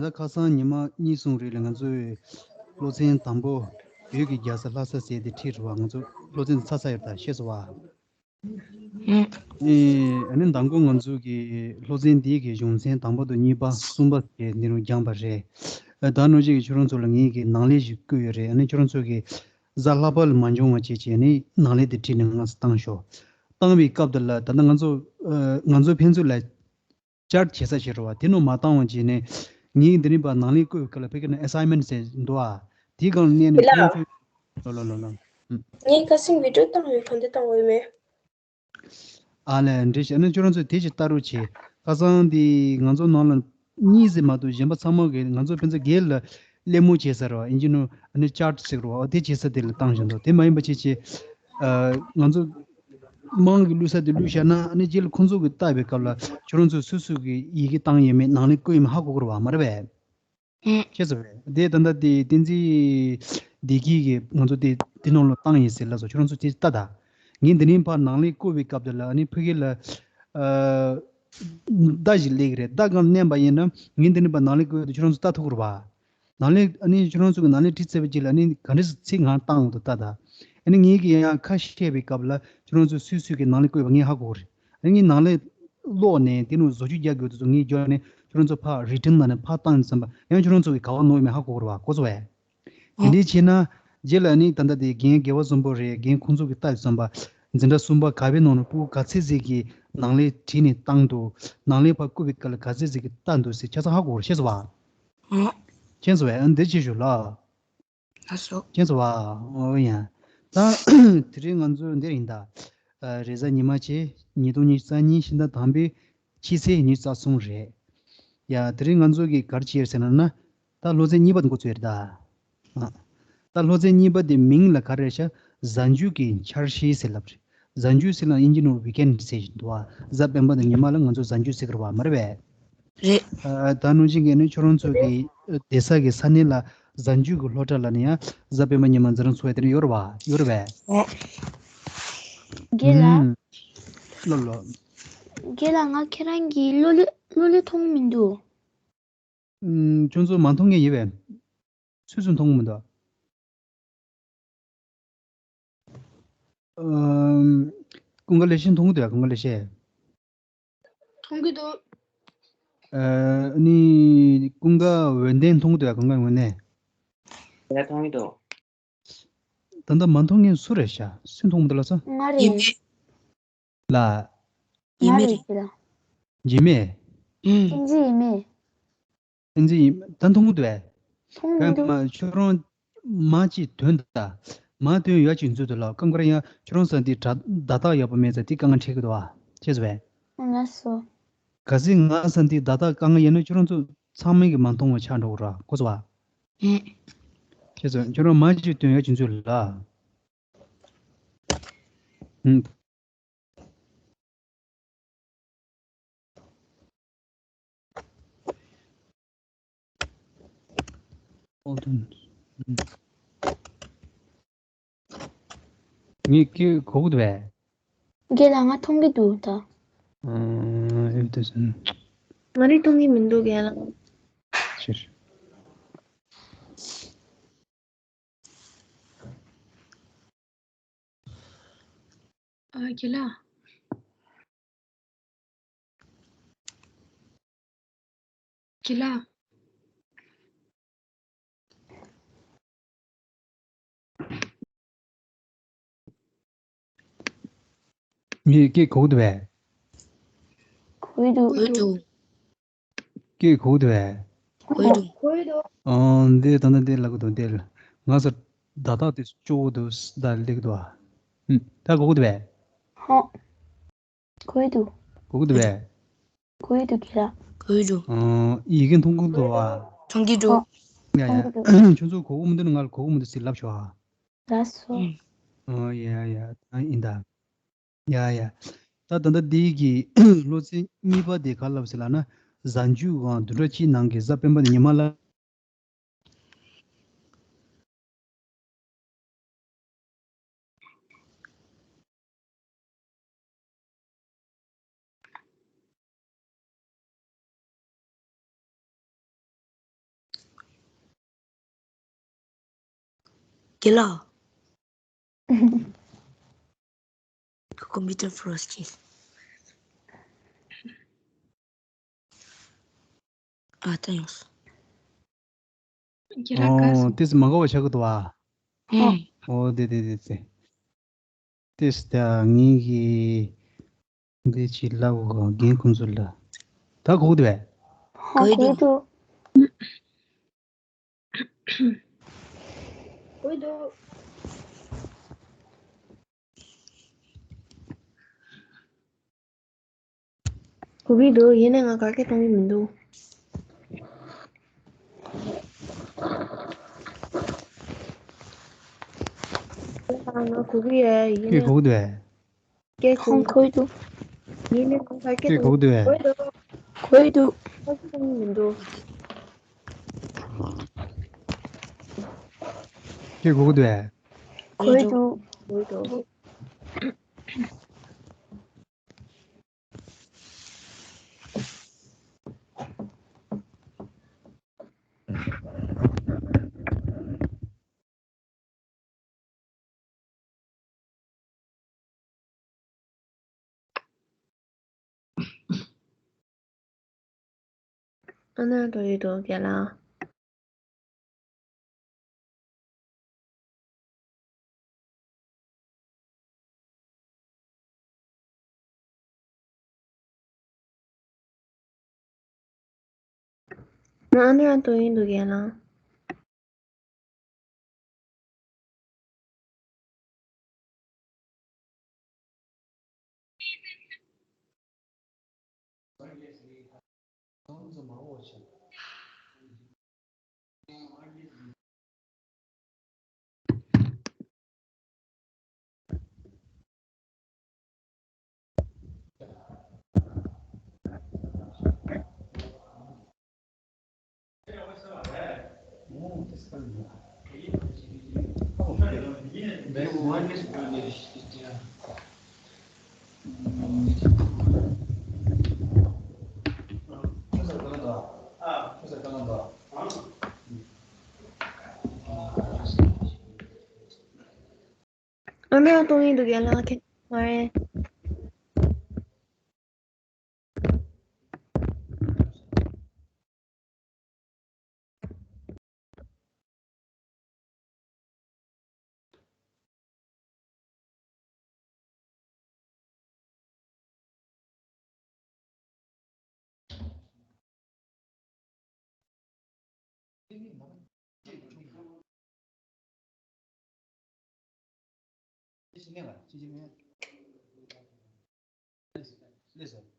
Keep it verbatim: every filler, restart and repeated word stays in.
ད་ཁ་སང་ཉི་མ་གཉིས་གསུམ་རིང་ལ་ང་ཚོས་སློབ་ཚན་དང་པོ་བོད་ཀྱི་རྒྱལ་ས་ལྷ་ས་ཟེར་དེ་ཁྲིད་རེད་བ། ང་ཚོ་སློབ་ཚན་ཚར་ཚར་ཡོད། ད་ཤེས་སོང་བ། ཨེ་ཨ་ནི་མདང་དགོང་ང་ཚོ་གི་སློབ་ཚན་འདི་གི་གཞུང་ཚན་དང་པོ་དང་གཉིས་པ་གསུམ་པ་དེ་འདི་རུ་སྦྱངས་པ་རེད། ཨ་ད་ནང་བཞིན་གྱི་ཁྱོད་རང་ཚོ་ལ་ངས་ཀྱི་ནང་ལས་ཞིག་བསྐུར་ཡོད་རེད། ཨ་ནི་ཁྱོད་རང་ཚོ་གི་གཟའ་ལྷག་པ་ལ་མ་འབྱུང་བ་བྱས་བྱས་ནས་ནང་ལས་དེ་ཁྲིད་ནས་ང་ཚོ་བཏང་ཤོག་བཏང་བའི་སྐབས་དེ་ལ་ད་ལྟ་ང་ཚོ་ཨ་ང་ཚོ་ཕན་ཚུན་ལ་བཅར་བྱེད་ས་ཞིག་རེད་བ། དེ་ནང་མ་བཏང་བ་བྱས་ནས་ངས་འདི་རིང་བར་ནང་ལས་བསྐུར་བའི་སྐབས་ལ་ཕ་གི་ནས་ཨེ་སའིན་མེན་ཊི་ཟེར་འདུག་ཨ། དེའི་སྒང་ལ་གནས་ནས་ལ། ཕན་ཚུན་ལོ་ལོ་ལོ་ལོ། ངས་ཁ་སང་བི་ཌིའོ་བཏང་ཡོད། ག་འདི་བཏང་འོས་མེད། ཨ་ལས་འདྲི་ཤེས། ཨ་ནི་ཁྱོད་རང་ཚོས་དེ་ཅིག་ལྟ་རོགས་བྱེད། ཁ་སང་དེ་ང་ཚོ་ནང་ལ་གཉིས་ཟེར་མ་གཏོགས་གཞན་པ་ཚང་མ་གིས་ང་ཚོ་ཕན་ཚུན་སྒེར་ལ་གླེང་མོལ་བྱེད་ས་རེད་བ། ཨིན་ཇི་ནོ་ཨ་ནི་ཅཊ་ཟེར་རེད་བ། དེ་བྱེད་ས་དེ་ལ་བཏང་བཞིན་འདུག་དེ་མ་ཡིན་པ་བྱས་བྱས་ཨ་ང་ཚོ་དམངས་ཀྱི་བླུགས་ས་དེ་བླུགས་བཞག་ན། ཨ་ནི་རྗེས་ལ་ཁོང་ཚོ་གིས་བལྟ་བའི་སྐབས་ལ་ཁྱོད་རང་ཚོ་སུ་སུ་གིས་ཡི་གེ་བཏང་ཡོད་མེད་ནང་ལས་བསྐུར་ཡོད་མེད་ཧ་གོ་གི་རེད་བ། མ་རེད་པས། ཨེ། ཤེས་སོང་བས། དེ་ད་ལྟ་དེ་བསྟན་འཛིན་བདེ་སྐྱིད་ཀྱིས་ང་ཚོ་དེ་དེ་ནང་ལ་བཏང་ཡིན་ཟེར་ལབ་སོང་། ཁྱོད་རང་ཚོ་དེ་ལྟ་ད། ངས་འདི་ནས་ཕར་ནང་ལས་བསྐུར་བའི་སྐབས་དེ་ལ་ཨ་ནི་ཕ་གི་ལ་ཨ་བརྡ་ཞིག་སླེབས་ཀྱི་རེད། བརྡ་གང་མནན་པ་ཡིན་ན་ངས་འདི་ནས་ཕར་ནང་ལས་བསྐུར་བ་དེ་ཁྱོད་རང་ཚོ་ལྟ་ཐུབ་ཀྱི་རེད་བ། ནང་ལས་ཨ་ནི་ཁྱོད་རང་ཚོ་གི་ནང་ལས་ཁྲིད་ཚར་བའི་རྗེས་ལ་ཨ་ནི་ག་འདྲ་ཚིག་ང་བཏང་འོང་དུ་ལྟ་ད། ཨ་ནི་ངས་ཀྱི་ཡང་ཁ་བཤད་པའི་སྐབས་ལ་ཁྱོད་རང་ཚོ་སུས་སུས་ཀྱི་ནང་ལས་བསྐུར་བ་ངས་ཧ་གོ་གི་རེད། ཨ་ནི་ངས་ནང་ལས་ཀློག་ནས་དེ་ནང་བཟོ་བཅོས་རྒྱག་དགོས་དུས་ཚོད་ངས་འབྱོར་ནས་ཁྱོད་རང་ཚོ་ཕར་རི་ཊན་ནང་ནས་ཕར་བཏང་ཙམ་པ་ཡང་ཁྱོད་རང་ཚོ་གི་ག་བ་ནོར་ཡོད་མེད་ཧ་གོ་གི་རེད་བ། གོ་སོང་བས། དེ་འདྲའི་བྱས་ན་རྗེས་ལ་ནི་ད་ལྟ་དེ་རྒན་རྒྱལ་བ་གསུམ་པོ་རེད། རྒན་ཁོང་ཚོ་གི་ལྟ་ཙམ་པ་འཛིན་གྲྭ་གསུམ་པ་ག་བའི་ནང་ནས་ཕྲུ་གུ་ག་ཚད་ཟིག་གི་ནང་ལས་བྲིས་ནས་བཏང་འདུག་ནང་ལས་ཕར་བསྐུར་བའི་སྐབས་ལ་ག་ཚད་ཟིག་གི་ལྟ་འདུག་ཟེར་ཆ་ཚང་ཧ་གོ་གི་རེད། ཤེས་སོང་བ། ཨ། མཁྱེན་སོང་བས། ཨ་འདི་བྱེད་ཤོག་ལ། ལགས་སོ། མཁྱེན་སོང་བ། ཨོ་ཡ། ད་དེ་རིང་ང་ཚོ་འདིར་ཡིན་ད། ཨ་རེས་གཟའ་ཉི་མ་བྱས་ཉིས་སྟོང་ཉི་ཤུ་རྩ་གཉིས་ཕྱི་ཟླ་དང་པའི་ཕྱི་ཚེས་ཉི་ཤུ་རྩ་གསུམ་རེད། ཡ་དེ་རིང་ང་ཚོ་གིས་ག་རེ་བྱས་ཟེར་ན་ན། ད་སློབ་ཚན་གཉིས་པ་འགོ་ཚུགས་རེད་ད། ཨ། ད་སློབ་ཚན་གཉིས་པ་དེ་མིང་ལ་ག་རེ་ཤག་གཟའ་མཇུག་གི་འཆར་གཞི་ཟེར་ལབ་རེད། གཟའ་མཇུག་ཟེར་ལ་ཨིན་ཇི་ནང་ཝི་ཀེན་ཌི་ཟེར་བཞིན་འདུག་བ། གཟའ་སྤེན་པ་དང་ཉི་མ་ལ་ང་ཚོ་གཟའ་མཇུག་ཟེར་གི་རེད་བ། མ་རེད་པས། རེད། ཨ་ད་ནང་བཞིན་གྱི་ནི་ཁྱོད་རང་ཚོ་གི་བསྡད་ས་གི་ས་གནས་ལ་གཟའ་མཇུག་གི་སློབ་གྲྭ་ལ་ནི་ཡང་གཟའ་སྤེན་པ་ཉི་མ་འཛིན་རིམ་ཚུགས་ཡ་དེ་ནི་ཡོད་རེད་བ། ཡོད་རེད་པས། རེད། རྒན་ལགས། ཨུམ། ལོ་ལོ། རྒན་ལགས། ང་ཁྱེད་རང་གི་གློག་ཀླད་གློག་ཀླད་མཐོང་མི་འདུག་ཨུམ། ཁྱོད་ཚོ་མ་མཐོང་མཁན་ཡིན་པས། སུས་སུ་མཐོང་གི་མི་འདུག་ཨམ། ཀུན་དགའ་ལེགས་བཤད་མཐོང་གི་འདུག་ཡ། ཀུན་དགའ་ལེགས་བཤད། མཐོང་གི་འདུག་ཨ་ནི་ཀུན་དགའ་འོད་ལྡན་མཐོང་གི་འདུག་ཡ། ཀུན་དགའ་འོད་ལྡན། ཡ་མཐོང་གི་འདུག་ད་ལྟ་མ་མཐོང་མཁན་སུ་རེད་ཤག་སུས་མཐོང་མི་འདུག་ལགས་སོ། ང་རེད། ཡིན་མེད། ལ། ཡིན་མེད་རེད། ཡིན་མེད། ཨུམ། ཨིན་ཇི་ཡིན་མེད། ཨིན་ཇི་ཡིན། ད་མཐོང་གི་འདུག་པས། མཐོང་མི་འདུག་ཁྱོད་རང་མ་ཅིག་ཐོན་ད། མ་ཐོན་ཡ་ཅིག་འཛུལ་འདུག་ལ། སྐབས་འགར་ཡང་ཁྱོད་རང་ས་འདི་བརྡ་བརྡ་རྟགས་ཡག་པོ་མེད་ཙང་དེ་དཀའ་ངལ་འཕྲད་ཀྱི་འདུག་པ། ཤེས་སོང་པས། ལགས་སོ། གལ་སྲིད་ང་ས་འདི་བརྡ་རྟགས་དཀའ་ངལ་ཡོད་ན་ཁྱོད་རང་ཚོ་ཚང་མས་ཀྱི་མ་མཐོང་བ་ཆགས་འགྲོ་གི་ར། གོ་སོང་པ། ཨེ། ཁྱེད་ཚོ་ཁྱོད་རང་མ་ཅིག་ཐོན་ཡ་ཅིག་འཛུལ་ལ། ཨུམ། ངས་སྐད་གོ་གི་འདུག་པས། རྒན་ལགས། ང་མཐོང་གི་འདུག་ད། ཨ་ཨེ་འདུག་སེ། ང་རེ་མཐོང་གི་མི་འདུག་རྒན་ལགས། ཕྱིར། ཨ། རྒན་ལགས། རྒན་ལགས། ངས་སྐད་གོ་གི་འདུག་པས། གོ་གི་འདུག་གོ་གི་འདུག་སྐད་གོ་གི་འདུག་པས། གོ་གི་འདུག་གོ་གི་འདུག་ཨང་། འདི་ད་ནི་འདི་ལབ་གི་འདུག་འདི་ང་ཚོ་བརྡ་རྟགས་དེ་སྐྱོ་བོ་འདུག་ད་སླེབས་གི་འདུག་པ། ཨུམ། ད་གོ་གི་འདུག་པས། ཧོ། གོ་གི་འདུག་གོ་གི་འདུག་པས། གོ་གི་འདུག་རྒན་ལགས། གོ་གི་འདུག་ཨང་། ཡི་གེ་མཐོང་གི་འདུག་པ། མཐོང་གི་འདུག་ཧོ། ཡ་ཡ། མཐོང་གི་འདུག་ཁྱོད་ཚོ་གོ་གི་མི་འདུག་ན་ང་ལ་གོ་གི་མི་འདུག་ཟེར་ལབ་ཤོག་ཨ། ལགས་སོ། ཨང་། ཡ་ཡ། ད་ཡིན་ད། ཡ་ཡ། ད་ད་ལྟ་འདི་གི་སློབ་ཚན་གཉིས་པ་དེ་ག་ལབ་ཟེར་ལབ་ན། གཟའ་མཇུག་གང་བདུན་ཕྲག་གཅིག་ནང་གི་གཟའ་སྤེན་པ་ནས་ཉི་མ་ལ། དེ་ལ། ཀམ་པུ་ཊར་ཕོ་རོ་སི་ཅི། ཨ་ད་ཡོང་སོང་། ཁྱེད་རང་ག་ཨོ་སོང་། ཏིས་མ་གོ་བ་ཆགས་ཀྱི་འདུག་བ། ཨེ། ཨོ་དེ་དེ་དེ་དེ། ཏིས་ད་ངེད་ཀྱི་འདི་ཅི་ལབ་གོ་རྒན་ཁོང་ཚོ་ལ། ད་གོ་གི་འདུག་བས། ཧ་གོ་གི་འདུག་གོ་གི་འདུག་གོ་གི་འདུག་ཡིན་ནའི་ང་ག་གེ་གཏོང་གི་མི་འདུག་ང་གོ་གི་ཡོད། ཡིན་ཁྱེད་ནའི་གོ་གི་འདུག་བས། སྐད་ཁོང་གོ་གི་འདུག་ཡིན་ནའི་ང་ག་གེ་སྐད་གོ་གི་འདུག་བས། གོ་གི་འདུག་གོ་གི་འདུག་ག་གེ་གཏོང་གི་མི་འདུག་སྐད་གོ་གི་འདུག་བས། གོ་གི་འདུག་གོ་གི་འདུག་ཨ་ནེ་ལགས་འགྲོ་ཡི་འདུག་རྒན་ལགས། ང་ཨ་ནེ་ལགས་འགྲོ་ཡི་འདུག་རྒན་ལགས། ཨ་ནེ་གཏོང་ཡི་འདུག་རྒན་ལགས། ཁྱེད་མ་རེད། Listen.